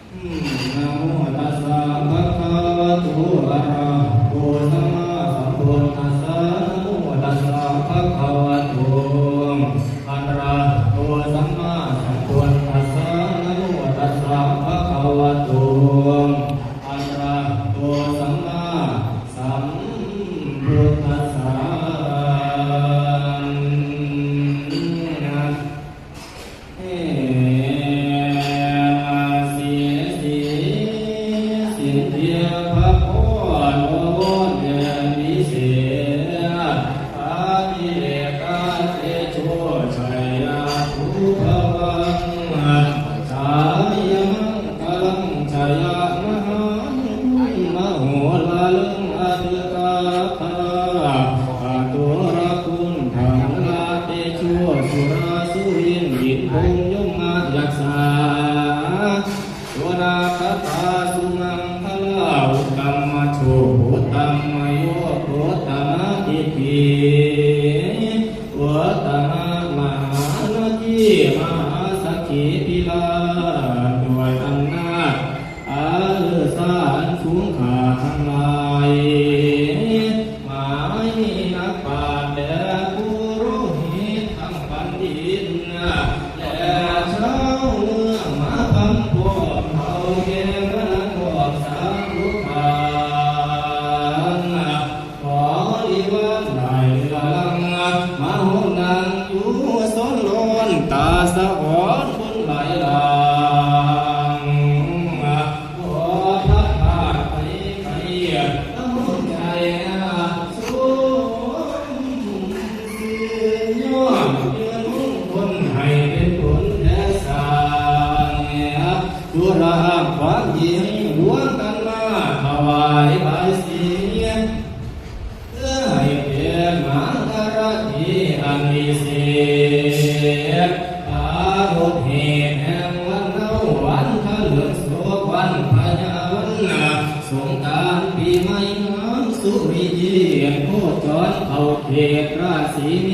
ນະໂມຕັດສະ ພະຄະວະໂຕ ອະລະຫະໂຕ ສຳມາສຳພຸດທັດສະ ນະໂມຕັດສະ ພະຄະວະໂຕ ອະລະຫະໂຕ ສຳມາສຳພຸດທັດສະ ນະໂມຕັດສະ ພະຄະວະໂຕ ອະລະຫະໂຕ ສຳມາສຳພຸດທັດສະ. ເອ ສິ ສິ ສິນເທພະໂພ ໂນໂຫ ເດ ວິເສ ພະກິເລກາ ເຕໂຊ ໄຊຍະພູ ພະວັງ ຊາຍະມັງຄະລັງ ຊະຍະມະຫາມົງຄຸງ ມະໂຫລາລຶງ ອະທິກາ ພະ ອະໂຕລະກຸນທັງລະ ເຕໂຊ ສຸລາສຸລິນ ອິນພົມ ຍົມມະ ຍັກສາ ໂສນາຄະຕາ ສຸມັງຄະລາ ອຸດຕະມະໂຊ ອຸດຕະມະໂຍ ອຸດຕະມະດິດຖິ ອຸດຕະມະມະຫານາທີ ມະຫາສັກຂີພິລາດ ດ້ວຍອຳນາດ ອາເລີສາອັນສູງຄ່າທັງຫຼາຍ ໝາຍມີນັກປາດ ແລະ ປຸໂຣຫິດ ທັງບັນດິດ ແລະ ຊາວເມືອງ ມາພຳພ້ອມເຂົ້າແກ່ມານັ່ງຮ່ວມສາທຸການ ບໍລິວານຫຼາຍເຮືອລັງ ມາຮ່ວມນັ່ງຢູ່ສົນລ້ອນ ຕາສະອອນບຸນຫຼາຍຫຼາງ ຂໍພະທາດໄປໄກ ນຳໃຈນາສົມຊື່ ຍ້ອນເປັນມຸງຄຸນໃຫ້ເປັນຜົນແກ່ສ້າງ ສຸລະຄວາມດີໃຫ້ລວມກັນມາຖວາຍບາຍສີ ເພື່ອໃຫ້ເປັນມະຫາລາທີອັນວິເສດ ປາລົບເຫດແຫ່ງວັນເຮົາ ວັນທະເລີງໂສກ ວັນພະຍາວັນນາ ສົງການປີໃໝ່ງາມສຸວິທີ ໂຄຈອນເຂົ້າເຂດລາສີເມ